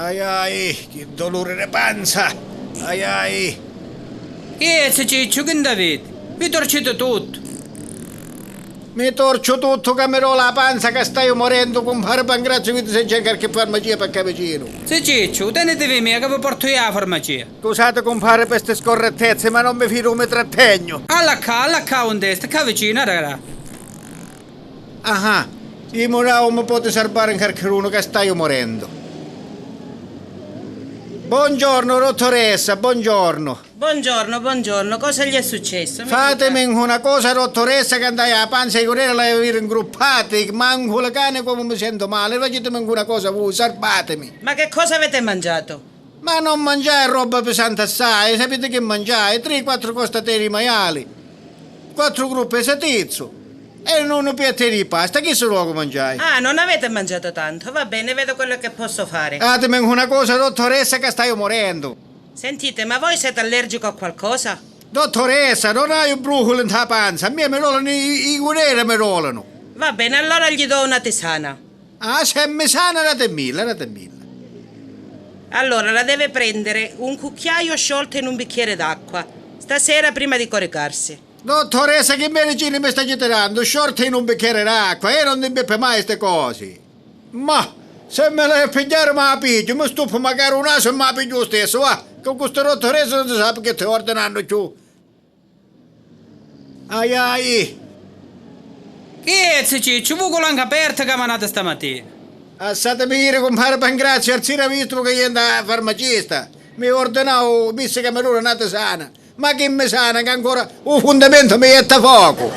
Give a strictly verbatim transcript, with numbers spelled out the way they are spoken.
Ai ai, chi duluri di panza! Ai ai! Chi è, zi Cicciu, chi nt'aviti? Vi torciti tuttu! Mi torciu tuttu ca mi rola a panza ca staiu morendu, cumpari Pancraziu, vidi se c'è 'n carchi farmacia p'accà vicinu. Zi Cicciu, tenitivi mia ca vi portu iu a farmacia. Scusati cumpari pi sti scorrettezzi, ma non mi fidu, mi trattegnu. Allaccà, allaccà, un test, ccà vicinu, arrarà. Ah, imu dda, un mi poti sarbari 'n carchidunu ca staiu morendu. Bongiornu, dottoressa, bongiornu. Bongiornu, bongiornu, cosa gli è successu? Mi dica. Fatimi una cosa, dottoressa, ca ndai a panza iu nera l'haiu aviri 'ngruppati, mancu li cani comu mi sentu mali, facitimi una cosa vui, sarbatimi. Ma che cosa avete mangiato? Ma non mangiai robba pisanta assai, sapiti chi mangiai? Tri, quattru costateri di maiali, quattru gruppi di satizzu e un, un piattu di pasta, chissu locu mangiai. Ah, non avete mangiato tanto. Va bene, vedo quello che posso fare. Fatimi una cosa, dottoressa, ca staiu morendu. Sentite, ma voi siete allergico a qualcosa? Dottoressa, non haiu bruculi nta panza, a mia mi rolanu i, i, i gudera mi rolanu. Va bene, allora gli do una tisana. Ah, se mi sana, datimilla, datimilla. Allora, la deve prendere un cucchiaio sciolto in un bicchiere d'acqua, stasera prima di coricarsi. Dottoressa, chi medicini mi staci tirannu? Sciolti in un bicchiere d'acqua? Iu non ti mbippi mai sti cosi. Ma se mi l'haiu a pigghiari, ma a pigghiu, mi stuppu macari u nasu e ma a pigghiu u stessu, va, cu sti dottoressa non si sapi chi ti ordinannu cchiù. Ai ai! Chi è, zi Cicciu, vu cu l'anca aperta ca manati stamatina? Assatimi iri, cumpari Pancraziu, arzira vistu ca iu nta farmacista. Mi ordinau, dissi ca mi duna na tisana. Ma chi mi sana, ca ancora u fundamentu mi jetta focu!